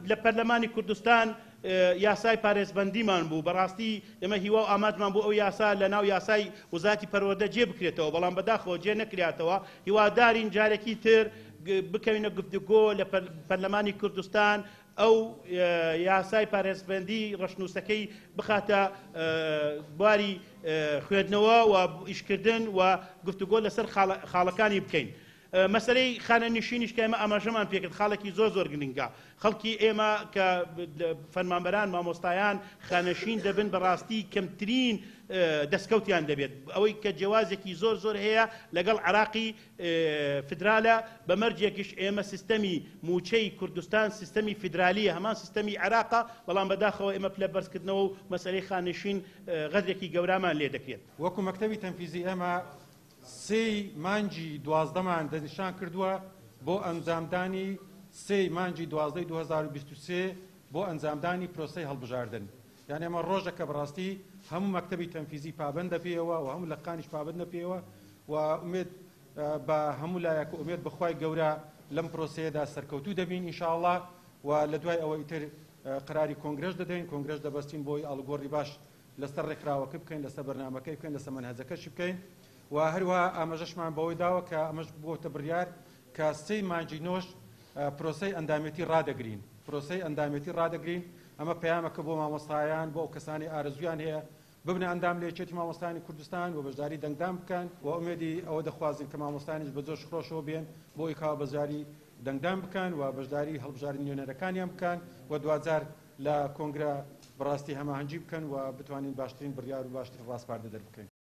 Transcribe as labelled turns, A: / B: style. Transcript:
A: لە پەرلەمانی کوردستان یاسای پارێزبەندیمان بوو، بەڕاستی ئێمە هیوا و ئامانجمان بوو ئەو یاسا لە ناو یاسای وەزارەتی پەروەردە جێ بکرێتەوە، بەڵام بەداخەوە جێ نەکراتەوە، هیوادارین جارێکی تر بکەوینە گفتوگۆ لە پەرلەمانی کوردستان ئەو یاسای پارێزبەندی ڕەشنووسەکەی بخاتە بواری خوێندنەوە و ئیشکردن و گفتوگۆ لەسەر خاڵەکانی بکەین. مەسەلەی خانەنشینیش کە ئێمە ئاماژەمان پێکرد خاڵێکی زۆر زۆر گرنگە خەڵکی ئێمە کە فەرمانبەران مامۆستایان خانەشین دەبن بەڕاستی کەمترین دەستکەوتیان دەبێت ئەوەی کە جیاوازێکی زۆر زۆر هەیە لەگەڵ عراقی فیدرالە بە مەرجێکیش ئێمە سیستەمی موچەی کوردستان سیستەمی فیدرالیە هەمان سیستەمی عێراقە بەڵام بەداخەوە ئێمە پلە بەرزکردنەوە و مەسەلەی خانەشین غەدرێکی گەورامان لێ دەکرێت.
B: وەکو مەکتەبی تەنفیزی ئێمە سێی مانگی دوازدەمان دەستنیشان کردووە بۆ ئەنجامدانی سێی مانگی دوازدەی 2023 بۆ ئەنجامدانی پرۆسەی هەڵبژاردن. یان ئێمە ڕۆژەکە بەڕاستی هەموو مەکتەبی تەنفیزی پابەندە پێیەوە و هەموو لقانیش پابەندە پێیەوە و ئومێد بە هەموو لایەک و ئومێد بەخوای گەورە لەم پرۆسەیەدا سەرکەوتوو دەبین ئینشاءڵڵا و لە دوای ئەوە ئیتر قەراری کۆنگرەش دەدەین، کۆنگرەش دەبەستین بۆی ئاڵوگۆڕی باش لەسەر ڕێکخراوەکە بکەین، لەسەر بەرنامەکەی بکەین، لەسەر مەنهەجەکەشی بکەین و هەروەها ئاماژەشمان بەوەی داوە کە ئەمەش بۆتە بڕیار کە سێی مانگی نۆش پرۆسەی ئەندامێتی ڕادەگرین، پرۆسەی ئەندامێتی ڕادەگرین، ئەمە پەیامەکە بۆ مامۆستایان، بۆ ئەو کەسانەی ئارەزوویان هەیە ببنە ئەندام لە یەکێتی مامۆستایانی کوردستان و بەشداری دەنگدان بکەن و ئومێدی ئەوە دەخوازین کە مامۆستایانیش بە جۆش خرۆشەوە بێن بۆ ئەوەی کەوا بەشداری دەنگدان بکەن و بەشداری هەڵبژاردنی نوێنەرەکانیان بکەن و دواجار لە کۆنگرە بەڕاستی هەماهەنگی بکەن و بتوانین باشترین بڕیار و باشترین ڕاسپاردە دەربکەین.